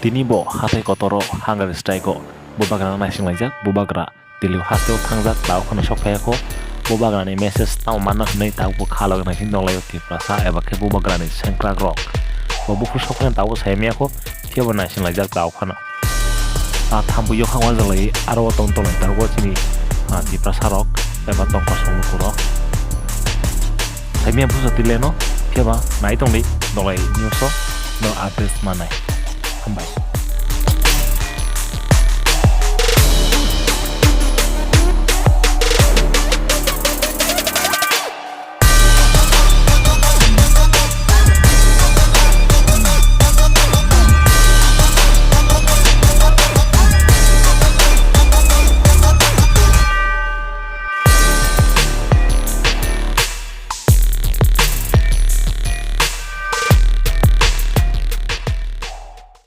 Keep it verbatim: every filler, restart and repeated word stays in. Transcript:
Tini bo hathai kotoro hunger strike o bubagra naisinglaijak, bubagra Delhi hasteo thangjak, tabuk phano sok phaiya kho. Bubagrani message tamo manna hwnwi tabuk bo kha logi naising tonglaio Tiprasa eba khe bubagrani sengkrak rok. Bo buphuru sok phaiya tabuk sai manya kho, phiya bo naisinglaijak tabuk phano. A thambo yokhang wajalai aro o tong tonglaijak o chini, ah, Tiprasa rok eba tongkosong lukurok. Saimia busa tileno phiya ba nai tongdi dolai news o no update manai. Hambai.